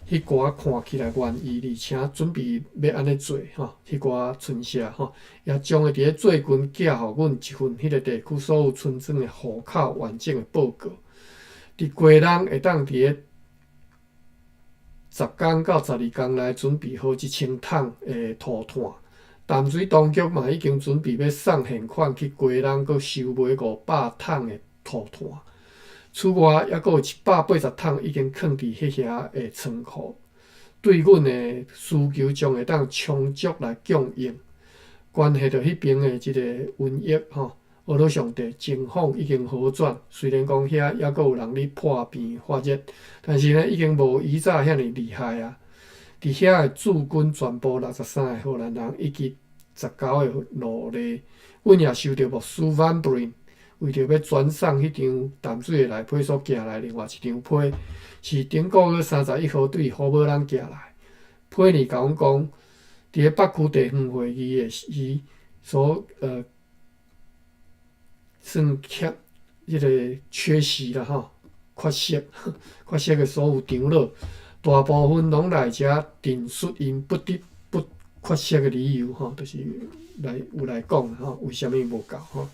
彼寡看起來願意，而且準備欲按呢做吼，彼寡村社吼，也將會佇咧最近寄予阮一份彼个地區所有村莊的戶口完整的報告。佇基隆會當佇咧10工到12工內準備好1000桶的塗炭。淡水當局嘛已經準備欲送現款去基隆，閣收買500桶的塗炭。此外，猶閣有180桶已經囥佇彼遐的倉庫，對阮的需求將會當充足來供應。關係著彼爿的這個瘟疫吼，阿魯上帝情況已經好轉，雖然講遐猶閣有人咧破病發熱，但是呢已經無以早遐爾厲害啊。佇遐的駐軍全部63個荷蘭人以及19個奴隸，阮也收著牧師 Van Bruin 為著欲轉送彼張淡水的內批所寄來另外一張批，是頂個月31號對胡寶朗寄來。批呢共阮講，佇咧北區地方會議的時所算欠彼個缺席啦吼，缺席缺席的所有長老，大部分攏來遮陳述𪜶不得不缺席的理由吼，就是來有來講吼，為啥物無到吼？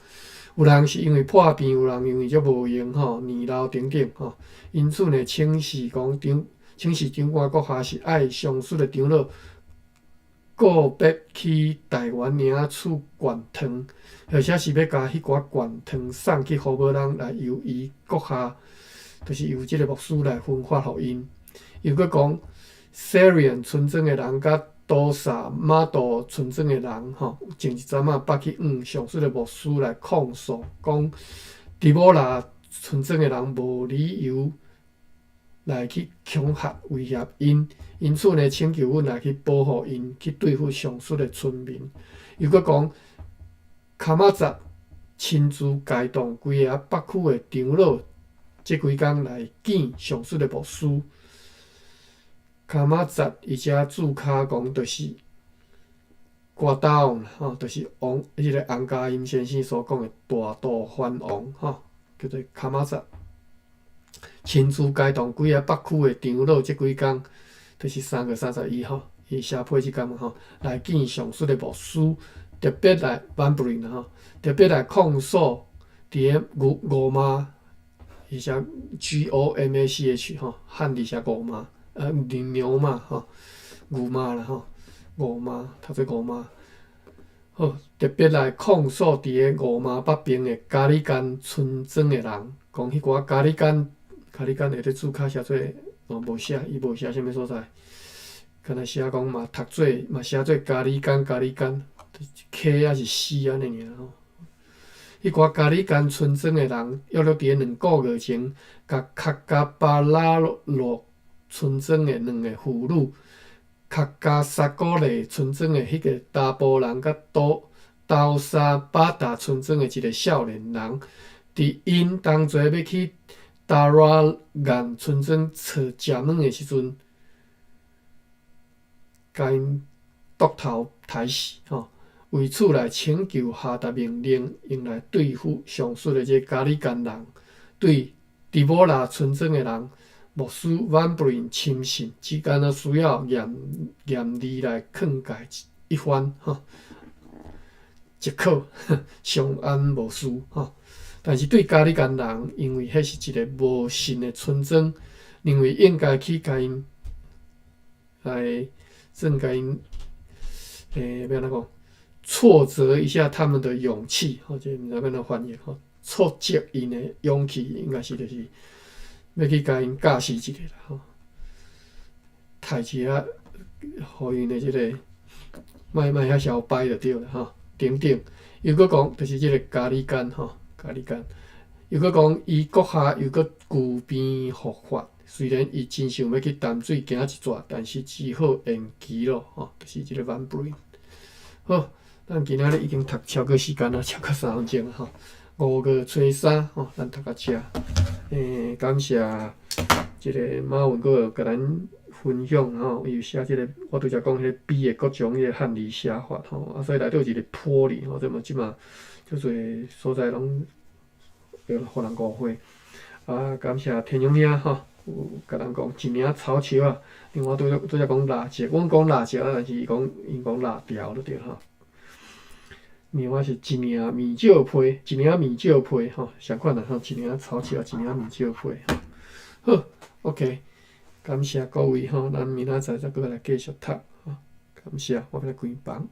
有人是因為破病，有人因為足無閒吼，年老等等吼。因此呢，請示長官閣下是愛上述的長老個別去台灣領取罐糖，或者是欲共彼寡罐糖送去胡寶朗來由伊閣下，就是由這個牧師來分發予𪜶。又閣講，Serian 村莊的人佮多薩馬道村莊的人吼，前一陣仔捌去向上述的牧師來控訴，講迪波拉村莊的人無理由來去恐嚇威脅𪜶，因此呢，請求阮來去保護𪜶，去對付上述的村民。又閣講，卡馬扎親自帶動規个北區的長老，這幾工來見上述的牧師。卡馬扎伊遮註卡講，就是瓜達王吼，就是王，彼個洪家殷先生所講的大肚番王吼，叫做卡馬扎。親自帶動規個北區的長老，這幾工就是3月31號，伊寫批這工嘛吼，來見上述的牧師，特別來 Van Bruin 吼，特別來控訴佇咧牛五媽，伊寫 Gomach 吼，漢字寫五媽。牛牛嘛吼，牛媽啦吼，五媽，讀做五媽。好，特別來控訴佇咧五媽北邊的加里干村莊的人，講彼寡加里干，加里干會佇註卡寫做，哦，無寫，伊無寫啥物所在，敢若寫講嘛讀做嘛寫做加里干加里干，K 抑是 C 按呢爾吼。彼寡加里干村莊的人，約略佇咧2個月前，共卡加巴拉洛村莊的兩個婦女，卡加薩古勒村莊的彼個查埔人，佮多刀沙巴達村莊的一個少年人，佇𪜶同齊欲去達拉岩村莊揣食物的時陣，共𪜶剁頭刣死吼。為此來請求下達命令，用來對付上述的這個加里干人，對迪波拉村莊的人。牧師 Van Bruin 深信，只敢若需要嚴嚴厲來勸誡一番吼，即可相安無事吼。但是對加里干人，因為彼是一個無信的村莊，認為應該去共𪜶來算共𪜶，欲按怎講？挫折一下他們的勇氣，吼，這毋知欲按怎翻譯吼？挫折𪜶的勇氣，應該是就是欲去共𪜶教示一下啦吼，刣一下，予𪜶的這個莫莫遐囂掰就對啦吼，等等。又閣講，就是這個加里干吼，加里干。又閣講，伊閣下又閣舊病復發，雖然伊真想欲去淡水行一逝，但是只好延期咯吼，就是這個 Van Bruin。好，咱今仔日已經讀超過時間啦，超過3分鐘吼。5月初3吼，咱讀到遮。感謝這個馬文閣共咱分享吼，伊有寫這個，我拄才講彼個筆的各種彼個漢字寫法吼，啊，所以內底有一個坡字吼，這嘛這嘛足濟所在攏會予人誤會。啊，感謝天勇兄吼，有共人講一領草梢仔，另外拄拄才講蠟燭，阮講蠟燭啊，但是伊講𪜶講蠟條就對吼。另外是一領麵蕉皮，一領麵蕉皮吼，相款啦吼，一領草梢仔，一領麵蕉皮吼。好，OK，感謝各位吼，咱明仔載再閣來繼續讀吼。感謝，我欲來關房。